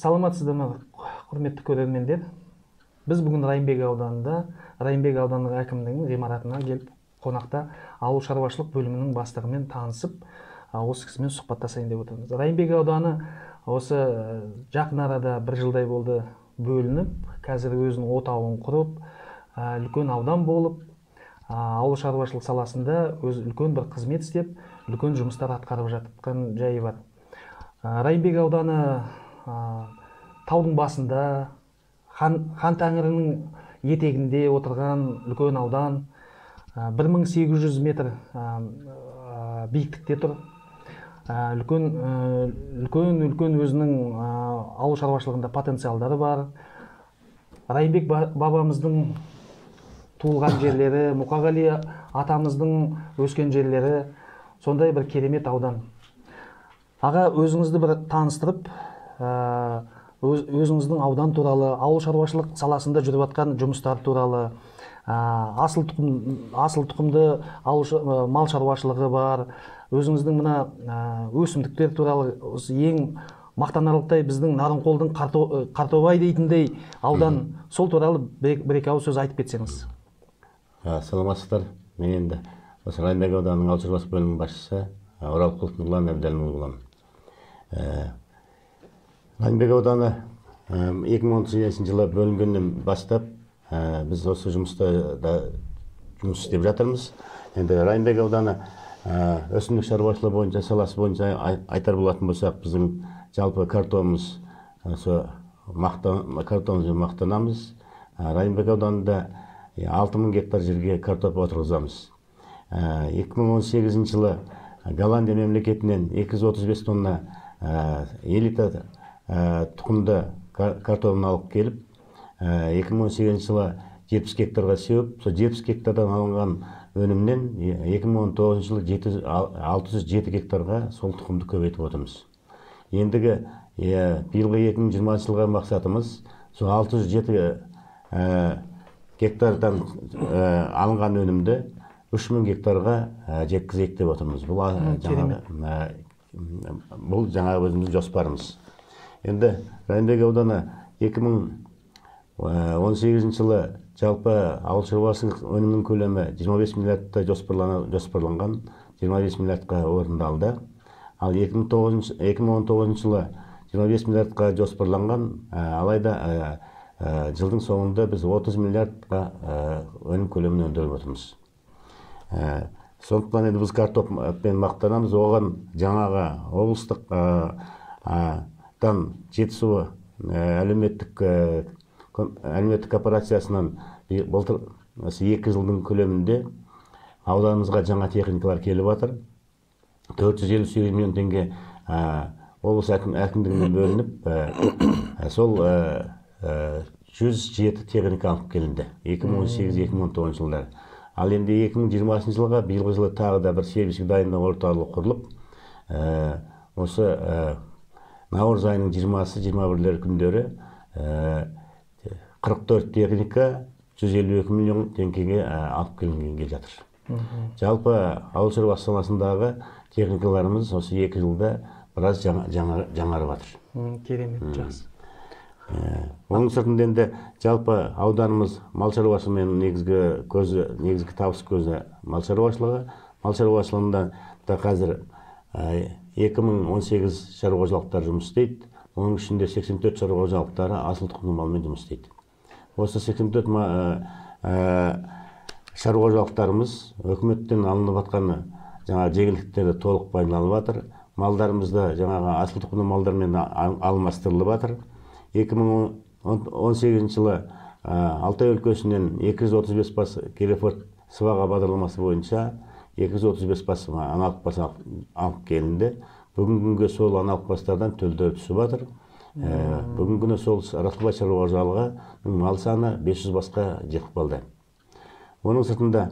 Саламатсыздар ма, құрметті көрермендер. Біз бүгін Райымбек ауданында, Райымбек аудандық әкімдігінің ғимаратына келіп, қонақта ауыл шаруашылық бөлімінің бастығымен танысып, осы кісімен сұхбаттасайын деп отырмыз. Райымбек ауданы осы жақын арада бір жылдай болды бөлініп, қазір өзінің отауын құрып, үлкен аудан болып, ауыл шаруашылық саласында өз үлкен бір қызмет істеп, үлкен жұмыстар атқарып жатқан жайы бар. Райымбек ауданы таудың басында, хан тәңірінің етегінде отырған үлкен аудан, 1800 метр биіктікте тұр. Үлкен өзінің ауыл шаруашылығында потенциалдары бар. Райымбек бабамыздың туылған жерлері, Мұқағали атамыздың өскен жерлері, сондай бір керемет аудан. Аға, өзіңізді бір таныстырып, өзіңіздің аудан туралы, ауыл шаруашылық саласында жүріп жатқан жұмыстар туралы, асыл тұқымды мал шаруашылығы бар, өзіңіздің мына өсімдіктер туралы, осы ең мақтанарлықтай біздің Нарынқолдың Қартобай дейтіндей аудан, сол туралы бір екі ауыз сөз айтып кетсеңіз. Саламатсыздар. Мен енді осы Райымбек ауданының ауыл шаруашылық бөлімінің басшысы Оралқұлов Нұрлан Әбдәлімұлы боламын. Райымбек ауданы 2018 жылы бөлінгеннен бастап біз осы жұмыста да жұмыс істеп жатырмыз. Енді Райымбек ауданы өсімдік шаруашылығы бойынша, саласы бойынша айтар болатын болсақ, біздің жалпы картонымыз, осы картонымызбен мақтанамыз. Райымбек ауданында 6000 гектар жерге картоп отырғызамыз. 2018 жылы Голландия мемлекетінен 235 тонна элита тұқымды картобын алып келіп, 2018 жылы 70 гектарға сеуіп, сол 70 гектардан алынған өнімнен 2019 жылы 607 гектарға сол тұқымды көбейтіп отырмыз. Ендігі биылғы 2020 жылға мақсатымыз сол 607 гектардан алынған өнімді 3000 гектарға жеткізейік деп отырмыз. Бұл жаңа өзіміздің жоспарымыз. Енді Райымбек ауданы 2018 жылы жалпы ауыл шаруашылық өнімінің көлемі 25 миллиардта жоспарланған, 25 миллиардқа орындалды. Ал 2019 жылы 25 миллиардқа жоспарланған, алайда жылдың соңында біз 30 миллиардқа өнім көлемін өндіріп отырмыз. Сондықтан енді біз картоппен мақтанамыз. Оған жаңағы облыстық тан Жетісу әлеуметтік корпорациясынан былтыр 2 жылдың көлемінде ауданымызға жаңа техникалар келіп жатыр. 458 миллион теңге облыс әкімдігінен бөлініп, сол 107 техника алып келінді 2018-2019 жылдары. Ал енді 2020 жылға биылғы жылы тағы да бір сервистік дайындау орталығы құрылып, осы наурыз айының 20-21 күндері 44 техника 152 миллион теңгеге алып келінген жатыр. Жалпы ауыл шаруашылығы саласындағы техникаларымыз осы 2 жылда біраз жаңарып жатыр. Керемет, жақсы. Оның сыртында енді жалпы ауданымыз мал шаруашылығымен негізгі көзі, негізгі табыс көзі мал шаруашылығы. Мал шаруашылығында да қазір 2018 шаруа қожалықтары жұмыс істейді. Оның ішінде 84 шаруа қожалықтары асыл тұқымды малмен жұмыс істейді. Осы 84 шаруа қожалықтарымыз үкіметтен алынып жатқан жаңа жеңілдіктерді толық пайдаланып жатыр. Малдарымызды жаңағы асыл тұқымды малдармен алмастырылып жатыр. 2018 жылы Алтай өлкесінен 235 бас Герефорд сыбаға бағдарламасы бойынша 235 бас аналық бас алып келінді. Бүгінгі күнге сол аналық бастардан төлдері түсіп жатыр. Бүгінгі күні сол Расылбай шаруа қожалығының мал саны 500 басқа жетіп қалды. Оның сыртында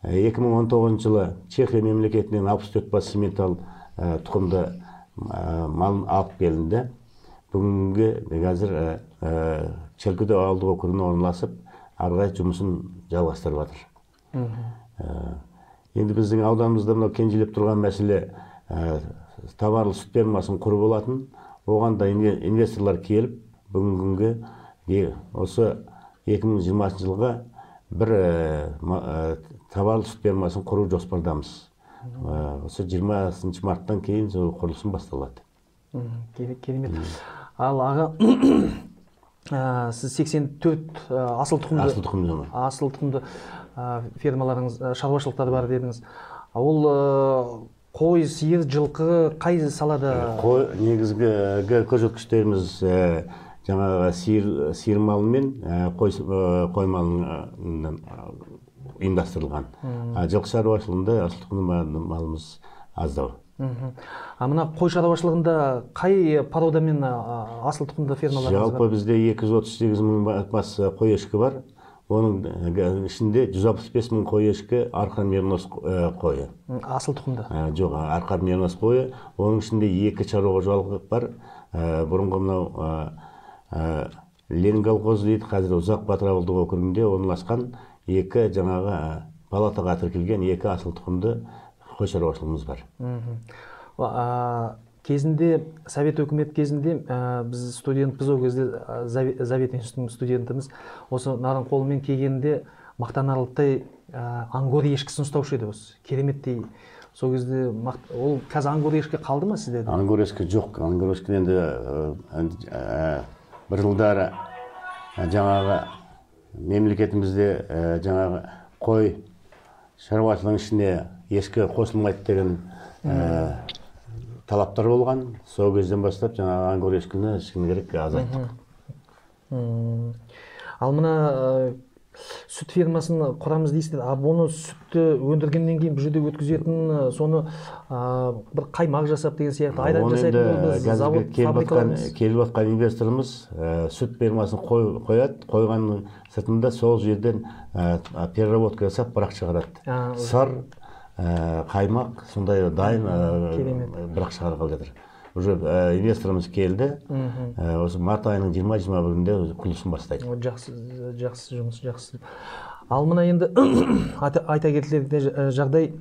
2019 жылы Чехия мемлекетінен 64 бас симментал тұқымды малын алып келінді. Бүгінгі қазір Шелкөде ауылдық округіне орналасып, ары қарай жұмысын жалғастырып жатыр. Енді біздің ауданымызда мынау кенжелеп тұрған мәселе товарлы сүт фермасын құру болатын. Оған да инвесторлар келіп, бүгінгі күнге осы 2020 жылға бір товарлы сүт фермасын құру жоспардамыз. Осы 20 марттан кейін сол құрылысын басталады. Керемет. Ал аға, сіз 84 асыл тұқымды асыл тұқымды фермаларыңыз, шаруашылықтар бар дедіңіз. Ол қой, сиыр, жылқы қай салада? Қой негізгі көрсеткіштеріміз жаңағы сиыр малы мен қой малының ұйымдастырылған. Жылқы шаруашылығында асыл тұқымды малымыз аздау. А мына қой шаруашылығында қай породамен асыл тұқымды фермаларыңыз бар? Жалпы бізде 238 мың бас қой ешкі бар. Оның ішінде 165 мың қой ешкі арқар меринос қойы. Асыл тұқымды? Жоқ, арқар меринос қойы. Оның ішінде 2 шаруа қожалығы бар. Бұрынғы мынау Ленин колхозы дейді, қазір Ұзақ батыр ауылдық округінде орналасқан 2 жаңағы палатаға тіркелген 2 асыл тұқымды қой шаруашылығымыз бар. Кезінде, Совет өкімет кезінде, біз студентпіз, ол кезде Совет институтының студентіміз, осы Нарынқолмен келгенде мақтанарлықтай ангор ешкісін ұстаушы еді осы. Кереметтей. Сол кезде ол қазір ангор ешкі қалды ма сіздерде? Ангор ешкі жоқ. Ангор ешкі енді бір жылдары жаңағы мемлекетімізде жаңағы қой шаруашылығының ішіне ешкі қосылмайды деген талаптар болған. Сол кезден бастап жаңағы ангор ешкіні шыны керек азайттық. Ал мына сүт фермасын құрамыз дейсіздер. А бұны сүтті өндіргеннен кейін бұл жерде өткізетін, соны бір қаймақ жасап деген сияқты, айран жасайтын завод, фабрикаларымыз. Келіп жатқан инвесторымыз сүт фермасын қояды, қойғанның сыртында сол жерден переработка жасап бірақ шығарады. Сыр, қаймақ, сондай дайын бірақ шығарғалы жатыр. Уже инвесторымыз келді, осы март айының 20-21-інде құрылысын бастайды. Жақсы, жақсы жұмыс, жақсы. Ал мына енді айта кетерлік жағдай,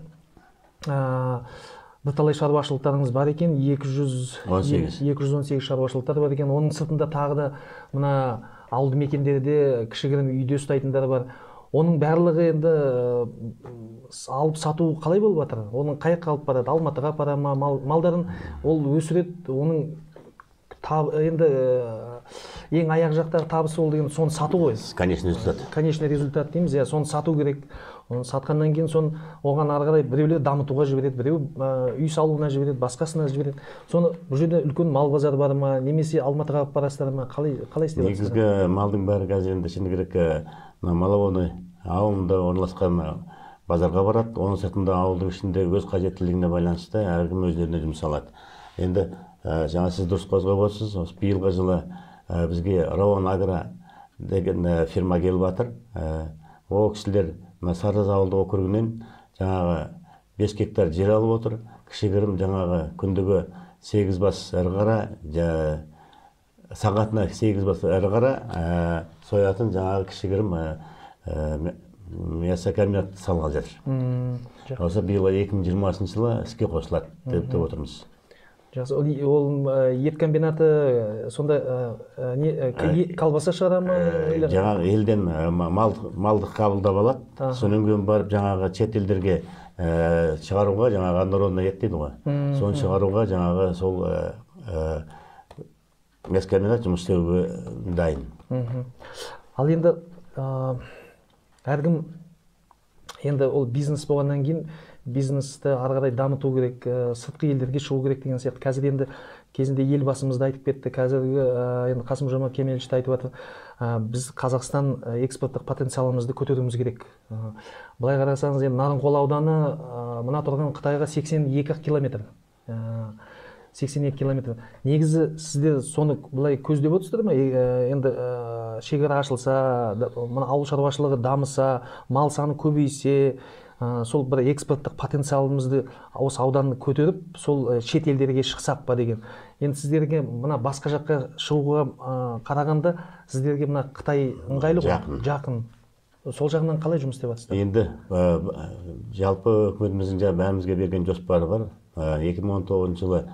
бірталай шаруашылықтарыңыз бар екен, 218 шаруашылықтар бар екен. Оның сыртында тағы да мына ауылды мекендерде кішігірім үйде ұстайтындар бар. Оның барлығы енді алып сату қалай болып жатыр? Оның қай жаққа алып барады? Алматыға апара ма? Малдарын ол өсіреді, оның енді ең аяқ жақтағы табысы ол деген соны сату ғой. Конечный результат. Конечный результат дейміз, иә, соны сату керек. Оны сатқаннан кейін соны оған ары қарай біреулер дамытуға жібереді, біреу үй салуына жібереді, басқасына жібереді. Соны бұл жерде үлкен мал базары бар ма, немесе Алматыға алып барасыздар ма? Қалай істеп жатырсыздар? Негізгі малдың бәрі қазір енді шыны керек мына Маловодный ауылында орналасқан базарға барады. Оның сыртында ауылдың ішінде өз қажеттілігіне байланысты әркім өздеріне жұмсалады. Енді жаңа сіз дұрыс қозғап отырсыз, осы биылғы жылы бізге Рауан Агро деген фирма келіп жатыр. Ол кісілер мына Сарытас ауылдық округінен жаңағы 5 гектар жер алып отыр. Кішігірім жаңағы күндігі 8 бас ірі қара, сағатына 8 бас ірі қара соятын жаңағы кішігірім мясокомбинат салғалы жатыр. Осы биыл 2020 жылы іске қосылады деп отырмыз. Жақсы. Ол ет комбинаты сонда колбаса шығара ма? Жаңағы елден малды қабылдап алады. Содан кейін барып жаңағы шет елдерге шығаруға, жаңағы однородный ет дейді ғой. Соны шығаруға жаңағы сол мясокомбинат жұмыс істеуге дайын. Ал енді әркім енді ол бизнес болғаннан кейін бизнесті ары қарай дамыту керек, сыртқы елдерге шығу керек деген сияқты. Қазір енді кезінде елбасымыз да айтып кетті, қазіргі енді Қасым-Жомарт Кемелевич те айтып жатыр, біз Қазақстан экспорттық потенциалымызды көтеруіміз керек. Былай қарасаңыз, енді Нарынқол ауданы мына тұрған Қытайға 82 километр. 82 километр. Негізі сіздер соны былай көздеп отырсыздар ма? Енді шекара ашылса, мына ауыл шаруашылығы дамыса, мал саны көбейсе, сол бір экспорттық потенциалымызды осы ауданды көтеріп, сол шет елдерге шықсақ па деген. Енді сіздерге мына басқа жаққа шығуға қарағанда сіздерге мына Қытай ыңғайлы ғой, жақын. Сол жағынан қалай жұмыс істеп жатсыздар? Енді жалпы үкіметіміздің бәрімізге берген жоспары бар. 2019 жылы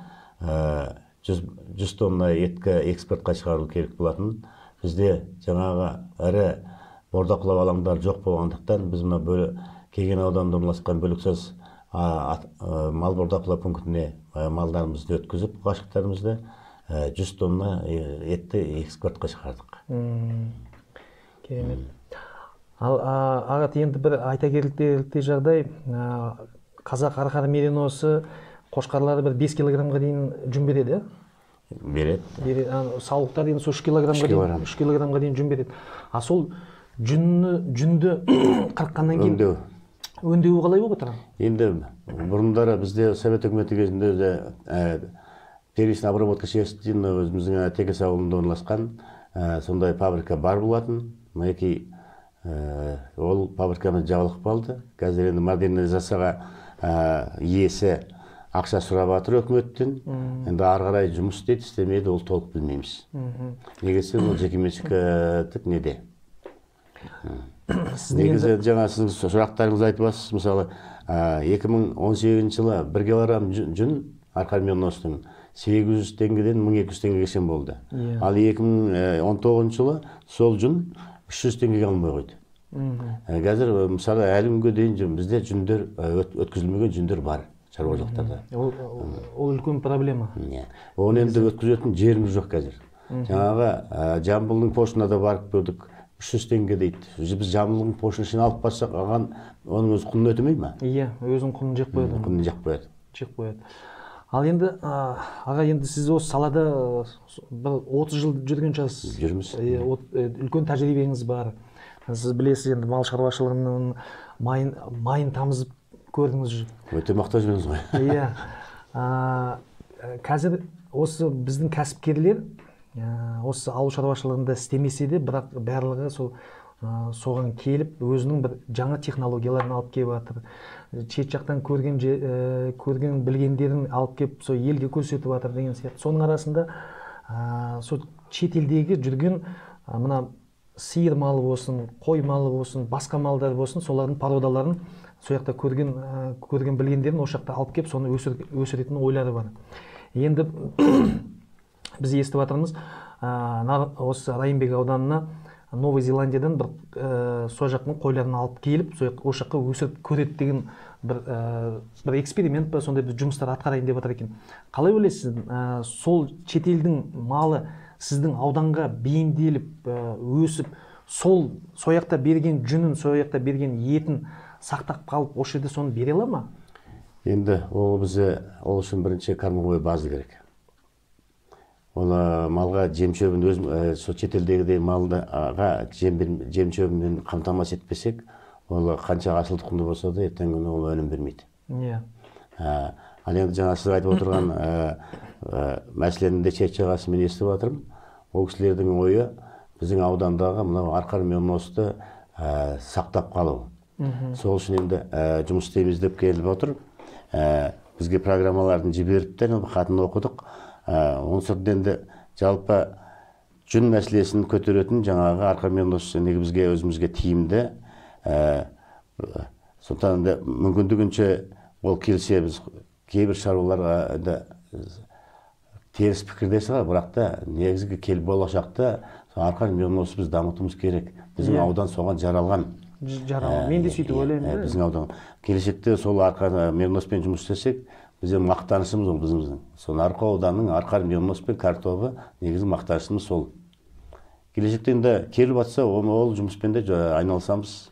100 тонна еткі экспортқа шығару керек болатын. Бізде жаңағы ірі бордақылау алаңдары жоқ болғандықтан біз мына Кеген ауданында орналасқан Бөліксаз мал бордақылау пунктіне малдарымызды өткізіп, қашықтарымызды 100 тонна етті экспортқа шығардық. Керемет. Ал аға, енді бір айта кетерліктей жағдай, қазақ арқар мериносы қошқарлары бір 5 килограммға дейін жүн береді, Береді. Саулықтар енді сол 3 килограммға дейін, 3 килограммға дейін жүн береді. А сол жүнді қырыққаннан кейін өңдеуі қалай болып отыр? Енді бұрындары бізде Совет үкіметі кезінде первичная обработка шерсти өзіміздің Текес ауылында орналасқан сондай фабрика бар болатын. Мінекей, ол фабрикамыз жабылып қалды. Қазір енді модернизацияға иесі ақша сұрап жатыр үкіметтен. Енді ары қарай жұмыс істейді, істемейді, ол толық білмейміз. Негізі ол жекеменшіктік неде. Негізі жаңа сіздің сұрақтарыңызды айтып жатсыз, мысалы 2018 жылы 1 килограмм жүн арқар мериностың 800 теңгеден 1200 теңгеге шейін болды. Ал 2019 жылы сол жүн 300 теңгеге алынбай қойды. Қазір мысалы әлі күнге дейін бізде жүндер өткізілмеген жүндер бар шаруашылықтарда. Ол үлкен проблема. Оны енді өткізетін жеріміз жоқ қазір. Жаңағы Жамбылдың поштына да барып көрдік. 300 теңге дейді. Біз Жамбылдың поштын алып барсақ, аған оның өзі құнын өтемей ме? Иә, өзінің құнын жеп қояды. Құнын жеп қояды. Жеп қояды. Ал енді аға, енді сіз осы салада бір 30 жыл жүрген шығарсыз. Жүрміз. Үлкен тәжірибеңіз бар. Сіз білесіз, енді мал шаруашылығының майын тамызып көрдіңіз. Өте мақтанышпыз ғой. Иә. Қазір осы біздің кәсіпкерлер осы ауыл шаруашылығында істемесе де, бірақ барлығы сол соған келіп өзінің бір жаңа технологияларын алып келіп жатыр. Шет жақтан көрген білгендерін алып келіп сол елге көрсетіп жатыр деген сияқты. Соның арасында сол шет елдегі жүрген мына сиыр малы болсын, қой малы болсын, басқа малдар болсын, солардың породаларын сол жақта көрген білгендерін осы жақта алып келіп соны өсіретін ойлары бар. Енді біз естіп жатырмыз, осы Райымбек ауданына Новый Зеландиядан бір сол жақтың қойларын алып келіп, сол осы жаққа өсіріп көреді деген бір эксперимент па, сондай бір жұмыстар атқарайын деп жатыр екен. Қалай ойлайсыз, сол шетелдің малы сіздің ауданға бейімделіп, өсіп, сол жақта берген жүнін, сол жақта берген етін сақтап қалып, осы жерде соны бере ала ма? Енді ол бізде ол үшін бірінші кормовой база керек. Оны малға жем шөбін өз сол шетелдегідей малға жем шөбімен қамтамасыз етпесек, ол қанша асыл тұқымды болса да ертеңгі күні ол өнім бермейді. Иә. Ал енді жаңа сіз айтып отырған мәселенің де шет жағасын мен естіп жатырмын. Ол кісілердің ойы біздің аудандағы мынау арқар мериносты сақтап қалу. Сол үшін енді жұмыс істейміз деп келіп отыр. Бізге программаларын жіберіпті, хатын оқыдық. Оның сыртында енді жалпы жүн мәселесін көтеретін жаңағы арқар меринос бізге өзімізге тиімді. Сондықтан енді мүмкіндігінше ол келсе, біз кейбір шаруаларға енді теріс пікірде шығар, бірақ та негізгі кел болашақта арқар мериносы біз дамытуымыз керек. Біздің аудан соған жаралған. Жаралған. Мен де сөйтіп ойлаймын. Біздің аудан келешекте сол арқар мериноспен жұмыс істесек, бізде мақтанышымыз ол біздің. Сол Арқа ауданының арқар меринос пен картобы негізі мақтанышымыз сол. Келешекте енді келіп атса, ол жұмыспен де айналысамыз.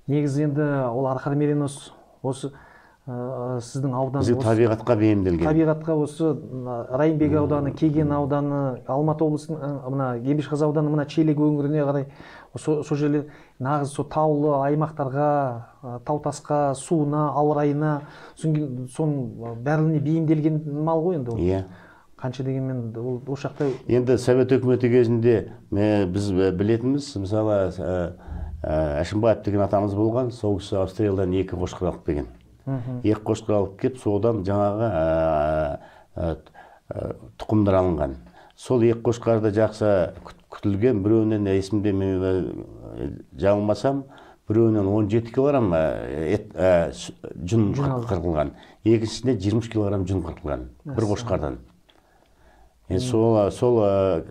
Негізі енді ол арқар меринос осы сіздің аудан біздің табиғатқа бейімделген. Табиғатқа осы Райымбек ауданы, Кеген ауданы, Алматы облысының мына Еңбекшіқазақ ауданы, мына Челек өңіріне қарай сол жерлер нағыз сол таулы аймақтарға, тау тасқа, суына, ауа райына, соның бәріне бейімделген мал ғой енді ол. Иә. Қанша дегенмен ол жақта енді Совет үкіметі кезінде біз білетінбіз, мысалы Әшімбаев деген атамыз болған, сол кісі Австралиядан 2 қошқар алып келген. 2 қошқар алып келіп, содан жаңағы тұқымдар алынған. Сол 2 қошқарды жақсы күтілген, біреуінен есімде жаңылмасам, біреуінен 17 килограмм жүн қырқылған, екіншісінде 23 килограмм жүн қырқылған бір қошқардан. Енді сол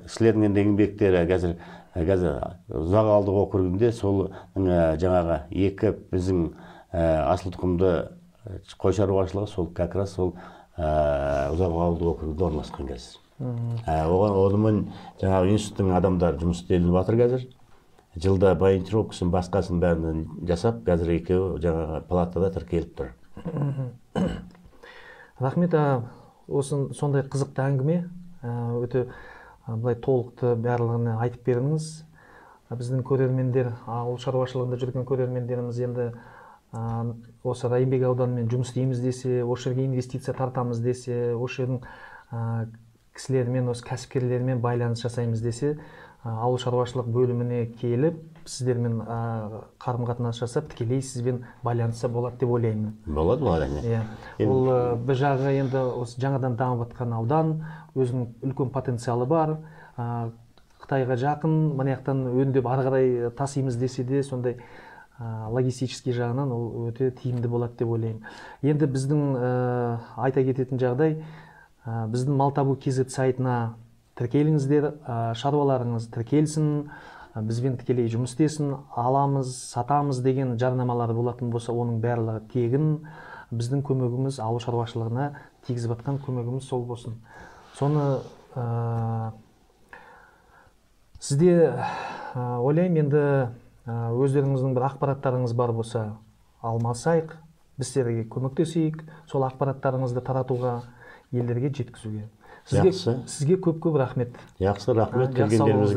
кісілердің енді еңбектері қазір Ұзақ ауылдық округінде сол жаңағы екі біздің асыл тұқымды қой шаруашылығы сол как раз сол Ұзақ ауылдық округінде орналасқан қазір. Оған онымен жаңағы институттың адамдары жұмыс істелініп жатыр қазір. Жылда ориентировкасын, басқасын бәрін жасап, қазір екеуі жаңағы палатада тіркеліп тұр. Рахмет, осы сондай қызықты әңгіме, өте былай толықты барлығын айтып бердіңіз. Біздің көрермендер, ауыл шаруашылығында жүрген көрермендеріміз енді осы Райымбек ауданымен жұмыс істейміз десе, осы жерге инвестиция тартамыз десе, осы жердің кісілерімен, осы кәсіпкерлермен байланыс жасаймыз десе, ауыл шаруашылық бөліміне келіп, сіздермен қарым-қатынас жасап, тікелей сізбен байланысса болады деп ойлаймын. Болады, болады. Иә. Ол бір жағы енді осы жаңадан дамып жатқан аудан, өзінің үлкен потенциалы бар, Қытайға жақын, мына жақтан өңдеп ары қарай тасимыз десе де, сондай логистический жағынан ол өте тиімді болады деп ойлаймын. Енді біздің айта кететін жағдай, біздің Малтабу KZ сайтына тіркеліңіздер, шаруаларыңыз тіркелсін, бізбен тікелей жұмыс істесін, аламыз, сатамыз деген жарнамалар болатын болса, оның барлығы тегін. Біздің көмегіміз ауыл шаруашылығына тигізіп жатқан көмегіміз сол болсын. Соны сізде ойлаймын, енді өздеріңіздің бір ақпараттарыңыз бар болса, алмасайық, біз сіздерге көмектесейік, сол ақпараттарыңызды таратуға, елдерге жеткізуге. Сізге көп-көп рахмет. Жақсы, рахмет келгендеріңізге.